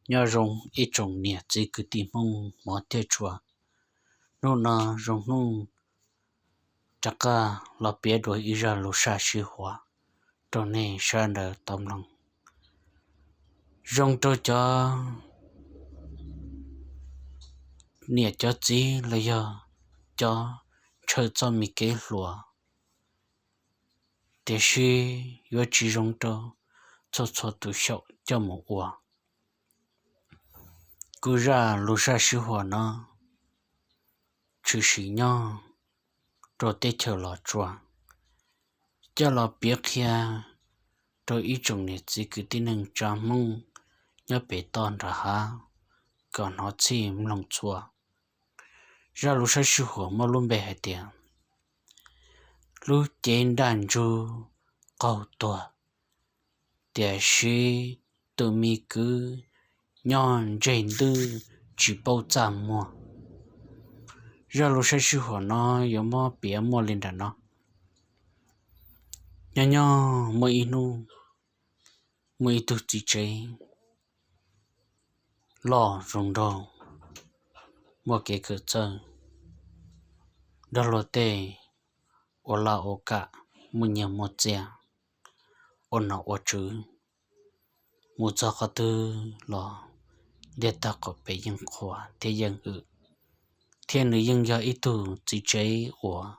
Nyob zoo ib tsoom niam txiv kwv tij Hmoob hmov thiab tshua. Hnub no zoo hnub rov qab los piav dua ib zaj lus sab sij huam rau nej sawv daws tau mloog. Zoo rau cov niam cov txiv los yog cov ntshaw txoj me kev hluas, tiam sis yuav tsis zoo rau txhua txhua tus xyaum coj mus ua. Kuv zaj lus sab sij huam no tshwm sim nyob rau teb chaws Los Tsuas, coj los piav qhia rau ib tsoom niam txiv kwv tij neej tsa Hmoob nyob pem toj nram hav kom hnov txhij mloog txhua. Zaj lus sab sij huam muaj lub npe hais tias lub cev ntaj ntsug qaug tuag, tiam sis tus me kwv nyob ntseg ntwb tsis paub txaj muag. Zaj lus sab sij huam no yuav muab piav muaj li nram no. Nyob nyob muaj ib hnub, muaj ib tug txiv tsev loj zoo nraug, muaj kev kawm txawj, nrog luag tej ua laj ua kam, muaj nyiaj muaj txiaj, ua nom ua tswv, mus txog qhov twg los ntiaj tag qaum pem yeej qhuas thiab yeej hwm, thiab nws yeej yog ib tug txiv tsev uas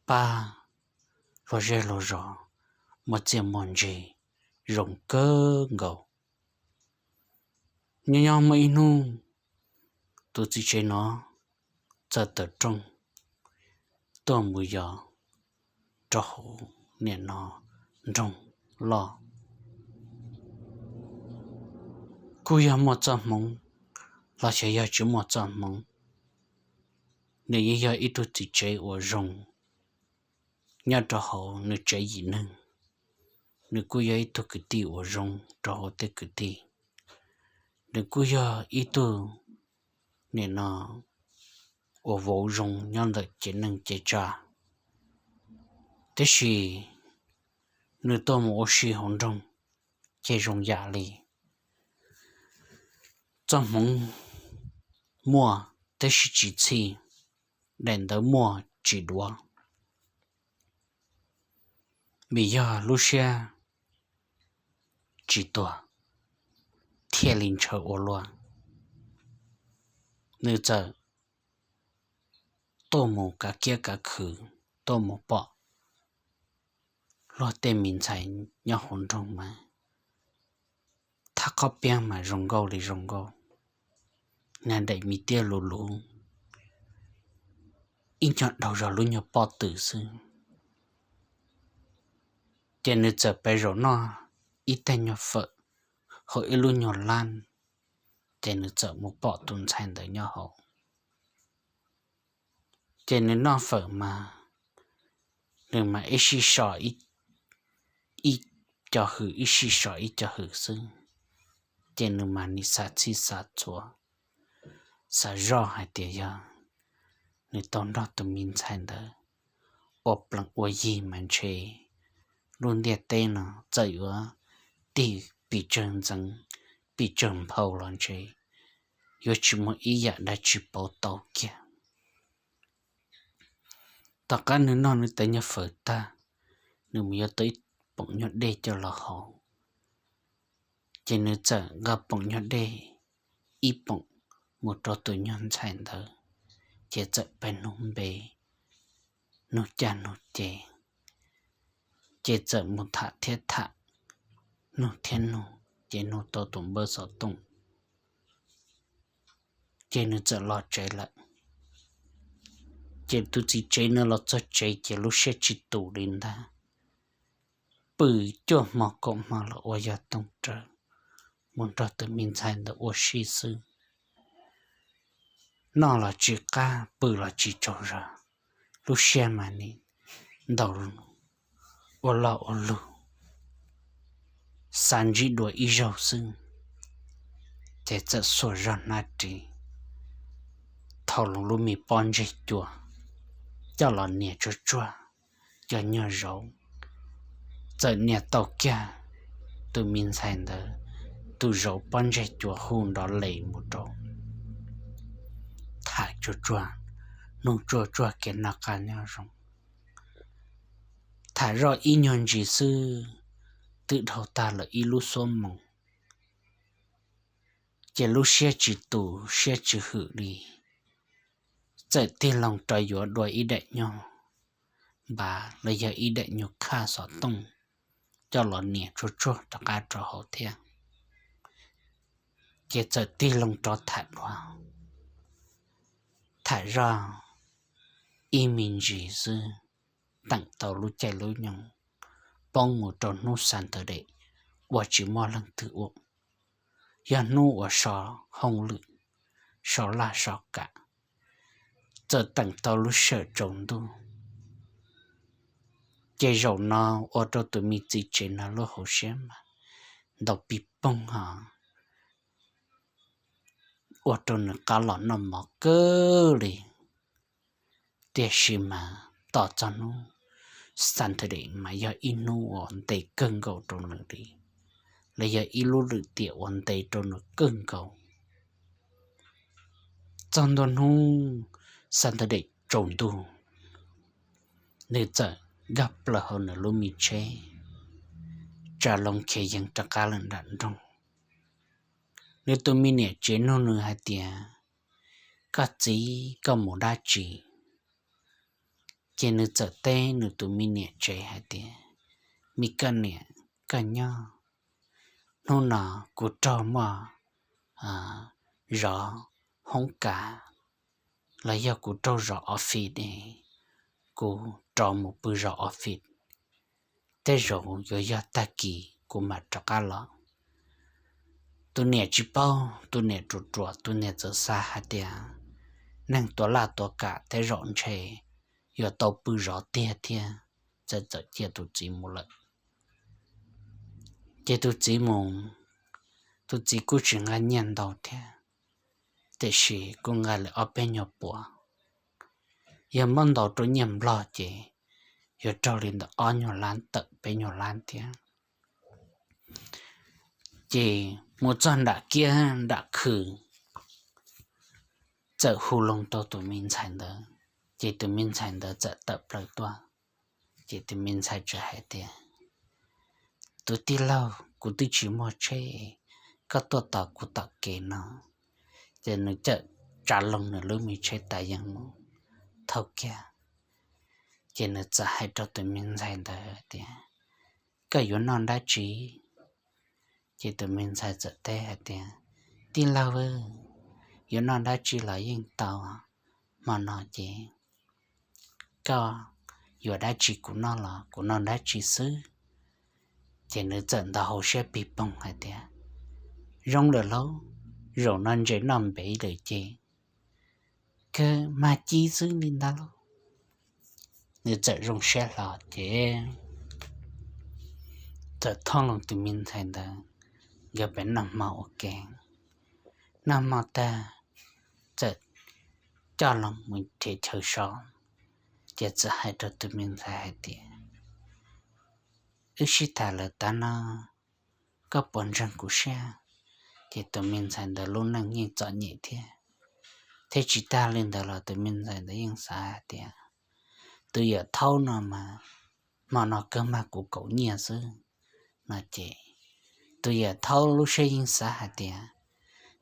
pab luag zej luag zos muaj txiaj muaj ntsig zoo kawg nkaus. Nyob nyob muaj ib hnub, tus txiv tsev no txawm tawm rooj tuaj mus yos rau hauv niam no nroog loj. Kuj yog muaj txoj hmoov los xyov yog tsis muaj txoj hmoov, nws yeej yog ib tug txiv tsev uas zoo nyob rau hauv nws tsev yim neeg. Nws kuj yog ib tug kwv tij uas zoo rau hauv tej kwv tij. Nws kuj yog ib tug nim no uas vauv zoo nyob ntawm cev neej cev tsa. Tiam sis nws tuaj mus ua si hauv nroog ces zoo yam li txoj hmoov muaj tab sis tsis txhij, daim ntawv muaj tsis duav, vim yog lub siab tsis tuag thiaj li ntshaw ua luaj. Nws txawm tuaj mus kav kiab kav khw, tuaj mus pom luag tej me ntxhais nyob hauv nroog mas thaj qhob piab mas zoo nkauj li zoo nkauj, nag daim me tiab luv luv, ib nyuag dhau zog lub nyuag pob tw xwb. Ces nws txawm pib zaum noj ib tag nyuag fawm hauv ib lub nyuag lab, ces nws txawm mus pom tus ntxhais ntawd nyob hauv. Ces nws noj fawm mas nws mas ib sij so ib co hwm, ib sij so ib co hwm xwb, ces nws mas nim xav txhij xav txhua, xav zoj hais tias yog nws tau nrog tus me ntxhais ntawd ua plees ua yig mas ntshe lub ntiaj teb no txawm yuav tig pes tsawg ntxeev, pes tsawg nphau los ntshe yuav tsis muaj ib yam dab tsi pauv tau kiag. Tom qab nws noj nws tej nyuag fawm tag, nws mus yuav tau ib poom nyuag dej coj los haus, ces nws txawm nqa poom nyuag dej ib poom mus rau tus nyuag ntxhais ntawd, ces txawm pib nug npe, nug caj nug ces, ces txawm mus tham thiab tham, nug thiab nug, ces nug tau tus npawb xov tooj, ces nws txawm los tsev lawm. Ces tus txiv tsev no los txog tsev ces lub siab tsis tus li ntag, pw cuaj hmo kaum hmo los ua yog toog rawv, mus nrog tus me ntxhais ntawd ua si xwb. Noj los tsis qab, pw los tsis tsaug zog, lub siab mas nim ntaus ua loj ua lug, xav ntsib dua ib zaug xwb, ces txawm xuas zog hnab ris, thau los lub me pob ntseg cua coj los nias tsuag tsuag, cov nyuag zaus txawm nias tau kiag tus me ntxhais ntawd tus zauv pob ntseg cua hu nrov les mus rau, tham tsuag tsuag, nug tsuag tsuag kev noj qab nyob zoo. Tham zoj ib nyuag ntsis xwb, twb dhau tag lawm ib lub xuab moos, ces lub siab tsis tus siab tsis hwm li, txawm tig loo rov yuav dua ib daim nyuag npav los yog ib daim nyuag khaj xov tooj coj los nias tsuag tsuag rov qab rau hauv thiab. Ces txawm tig loo rov tham dua, tham zoj ib me ntsis xwb, teem tau lub caij lub nyoog poob mus rau hnub Saturday uas tsis muaj leej twg ua, yog hnub uas so hauj lwm, so laj so kam, txawm teem tau lub sij hawm tsaus ntuj. Ces zaum no ua rau tus me txiv tsev no lub hauv siab mas ntaus pig poog ho ua rau nws qab los noj mov kawg li. Tiam sis mas tom txog hnub Saturday mas yog ib hnub uas ntev kawg nkaus rau nws li, los yog ib lub lwm tiam uas ntev rau nws kawg nkaus. Txog ntua hnub Saturday tsaus ntuj, nws txawm nkag plaws hauv nws lub me tsheb, tsa loo khiav yees rov qab lawm nram nroog. Nws tus me niam tsev nug nws hais tias, koj txiv, koj mus dab tsi? Ces nws txawm teb nws tus me niam tsev hais tias, me koj niam, koj nyob, hnub no kuv raug muaj zov hoob kas, los yog kuv raug zov office es kuv rov mus pw zov office, tej zaum yuav yog tag kis kuv mam rov qab los. Tus niam tsis paub, tus niam ruam ruam, tus niam txawm xav hais tias neeg tuav laj tuav kam tej zaum ntshe yuav tau pw zov tiag thiab, txawm txawm cia tus txiv mus lawm. Ces tus txiv mus, tus txiv kuj tsis nqa nyiaj ntau thiab, tiam sis kuj nqa li ob peb nyuag puas. Yog muab ntaus rau nyiaj Nplog ces yuav raug li ntawm ob nyuag lab tawm peb nyuag lab thiab. Ces mus txog nram kiab nram khw, txawm hu loo rau tus me ntxhais ntawd, ces tus me ntxhais ntawd txawm tawm plaws tuaj. Ces tus me ntxhais txawm hais tias, tus tij laug, kuv twb tsis muaj tsheb, koj tuaj tos kuv tom kev no. Ces nws txawm tsa loo nws lub me tsheb tas yees mus thauj kiag. Ces nws txawm hais rau tus me ntxhais ntawd tias, koj yuav noj dab tsi? Ces tus me ntxhais txawm teb hais tias, tij laug, yuav noj dab tsi los yeej tau, hmo no ces koj yuav dab tsi kuv noj los kuv noj dab tsi xwb. Ces nws txawm ntaus hauv siab pig poog hais tias, zoo lawm lauj, zaum no ntses noj npev lawm ces kawg mag ci xwb li ntag lauj. Nws txawm zoo siab hlo ces txawm thauj loo tus me ntxhais ntawd nkawd pem noj hmo ua ke. Noj hmo tag, txawm coj loo mus nrhiav chaw so, ces txawm hais rau tus me ntxhais hais tias, wb sib tham lawm tas no, koj puas ntseeg kuv siab? Ces tus me ntxhais ntawd lub neej yeej txom nyem thiab, thiab tsis tag li ntawd los tus me ntxhais ntawd yeej xav hais tias, tus yawm thaub no mas hmo no kawg mag kuv kaum nyiaj xwb no ces, tus yawm thaub lub siab yeej xav hais tias,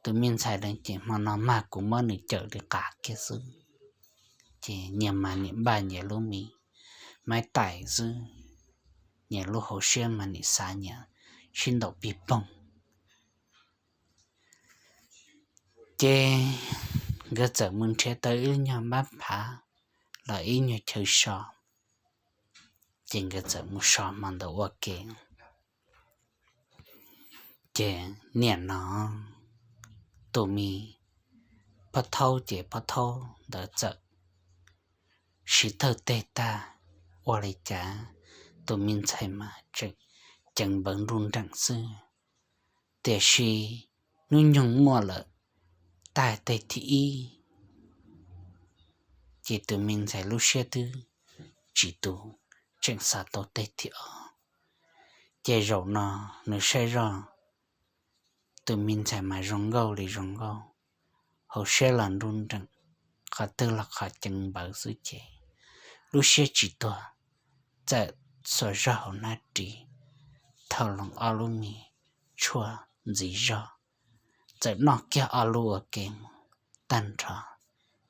tus me ntxhais ntawd ces hmo no mag kuv muab nws cawm li qab kiag xwb. Ces nyias mas nim npaj nyias lub me maiv taim xwb, nyias lub hauv siab mas nim xav nyias sib ntaus pig poog. Ces nkawd txawm mus nrhiav tau ib lub nyuag npab phav los ib nyuag chaw so, ces nkawd txawm mus so hmo ntawd ua ke. Ces niam no, tus me pog thaub ces pog thaub ntawd txawm siv thawj teg tag, ua li cas tus me ntxhais mas tseem ceev npawv nruj nreem xwb. Tiam sis hnub nyoog muaj lawm tag teg thib ib, ces tus me ntxhais lub siab twb tsis tus, tseem xav tau teg thib ob. Ces zaum no nws saib zoj tus me ntxhais mas zoo nkauj li zoo nkauj, hauv siab los nruj nreem, qhov twg los qhov ceev npawv xwb ces lub siab tsis tuag, txawm xuas zog hauv hnab ris, thau loo ob lub me tshuaj ntxiv zog, txawm noj kiag ob lub ua ke mus tag nrho,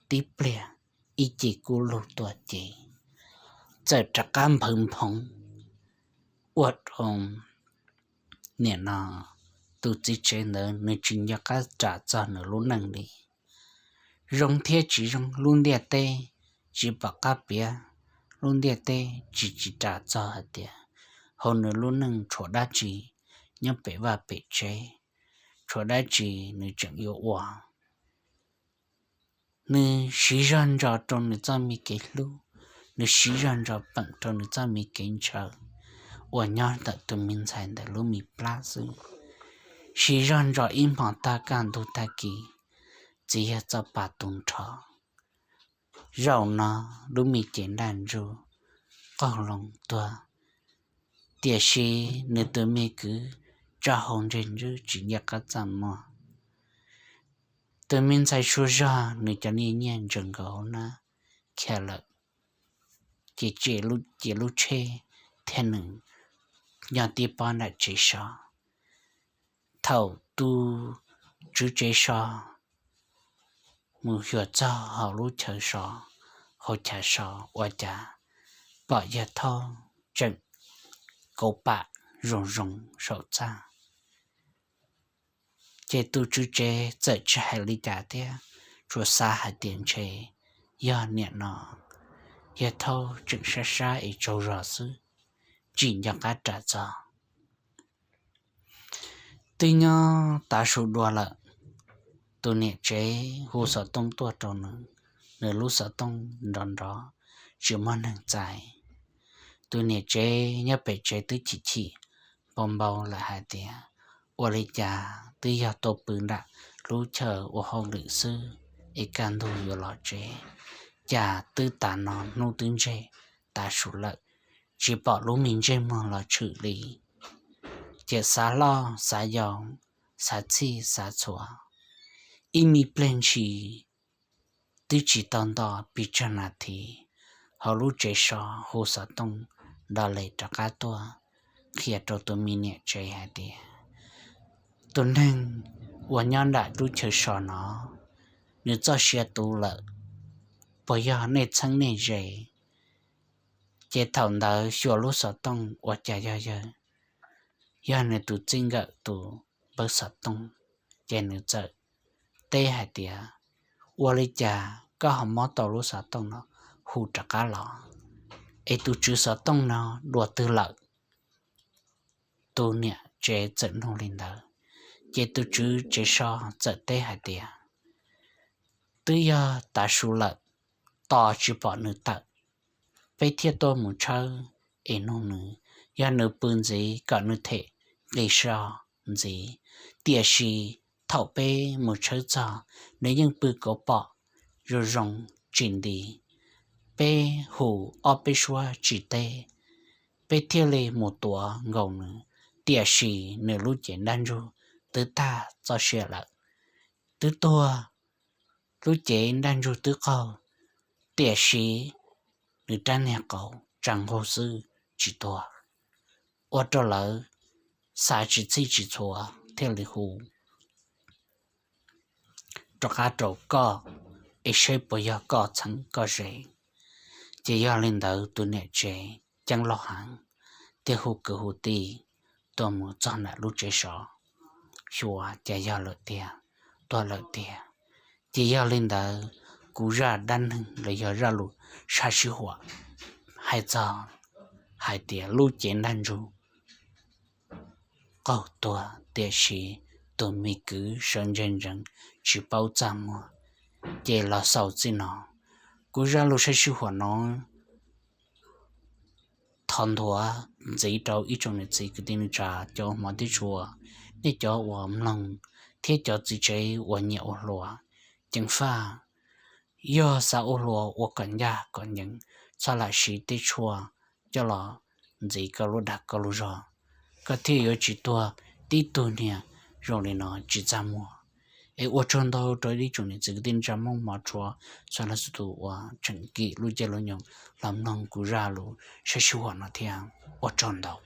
tib pliag ib ce kub lug tuaj ces txawm rov qab nphawv nphoov ua rau nim no tus txiv tsev ntawd nws tsis nco qab ras txog nws lub neej li. Zoo thiab tsis zoo lub ntiaj teb tsis pom qab piav, lub ntiaj teb tsis tsis ras txog hais tias hauv nws lub neej tshuav dab tsi nyob pem vaj pem tsev, tshuav dab tsi nws tseem yuav ua. Nws siv zog ntso rau nws txoj me kev hlub, nws siv zog ntso peem rau nws txoj me kev ntshaw uas nyob ntawm tus me ntxhais ntawm lub me plab xwb, siv zog ntso ib hmo tag kaj ntug tag kis, txiv yawg txoj pa tu nrho. Zaum no lub me cev ntaj ntsug qaug loo tuag, tiam sis nws tus me kwv tso hau ntseg ntswb tsis nco qab txaj muag. Tus me ntxhais sua zog nws cov nyiaj nyiaj ntsaws nkaus hauv hnab khiav lawm, ces cia lub tsheb thiab nws nyob tib pob nram tsev so. Thaum tus tswv tsev so mus xyuas txog hauv lub chaw so, hauv chav so ua cas pom yawg Thaub tseem kauv pam zoo zoo saum txaj. Ces tus tswv tsev txawm tsis hais li cas thiab, tsuas xav hais tias ntshe yog niam no yawg Thaub tseem sab sab es tsaug zog xwb, tsis nco qab ras txog. Twb nyob tav su dua lawm, tus niam tsev hu xov tooj tuaj rau nws, nws lub xov tooj nrov nrov, tsis muaj neeg txais. Tus niam tsev nyob pem tsev twb chim chim npau npau lawm hais tias, ua li cas twb yog tuaj pw nram lub chaw ua hauj lwm xwb es kaj ntug yuav los tsev, cas twb tas no hnub twb ntseg tav su lawm, tsis pom lub me ntsej muag los tshwm li. Ces xav loj xav yau, xav txhij xav txhua, ib me pliag ntshis twb tsis tau nto pes tsawg nas this, hauv lub tsev so hu xov tooj nto les rov qab tuaj qhia rau tus me niam tsev hais tias, tus neeg uas nyob nram lub chaw so no, nws txoj sia tu lawm, puas yog nej txheeb nej ze? Ces thaum ntawd xyuas lub xov tooj ua cas yog yawg, yog nws tus txij nkawm tus npawb xov tooj, ces nws txawm teb hais tias, ua li cas koj ho muab tau lub xov tooj no hu rov qab los? Es tus tswv xov tooj no dua twg lawm? Tus niam tsev txawm nug li ntawd, ces tus tswv tsev so txawm teb hais tias, twb yog tav su lawm, tos tsis pom nws tawm, peb thiaj tuaj mus tshawb es nug nws, yog nws pw ntxiv kom nws them nqi so ntxiv. Tiam sis thaum peb mus tshawb txog, nws yeej pw kauv pom zoo zoo tsis nti. Peb hu ob peb suab tsis teb, peb thiaj li mus tuav nkaus nws, tiam sis nws lub cev ntaj ntsug twb tag txoj sia lawm, twb tuag, lub cev ntaj ntsug twb qaug, tiam sis nws rab niag qau tsa nqug xwb tsis tuag. Ua rau lawv xav tsis txhij tsis txhua thiaj li hu rov qab rau koj, es saib puas yog koj txheeb koj ze. Ces yog li ntawd tus niam tsev ceeb loj heev, thiaj hu kwv hu tij tuaj mus txog nram lub tsev so, xyuas cas yog lawm tiag, tuag lawm tiag. Ces yog li ntawd, kuv zaj dab neeg los yog zaj lus sab sij huam hais txog hais tias lub cev ntaj ntsug qaug tuag, tiam sis tus me kwv sawv ntseg ntseev tsis paub txaj muag. Ces los xaus txij no, kuv zaj lus sab sij huam no thov nthuav ntxiv rau ib tsoom niam txiv kwv tij neej tsa cov ua hmov thiab tshua, nej cov uas mloog thiab cov txiv tsev uas nyiam ua hluas, ceev faj, yog xav ua hluas ua kom ncaj kom ncees, txhob lam siv tej tshuaj coj los ntxiv koj lub dag koj lub zog, koj thiaj yuav tsis tuag tib tug niag zoo li no tsis txaj muag. Es ua tsaug ntau rau ib tsoom niam txiv kwv tij neej tsa Hmoob hmov tshua, txhua leej txhua tus uas tseem kim lub caij lub nyoog los mloog kuv zaj lus sab sij huam no thiab, ua tsaug ntau.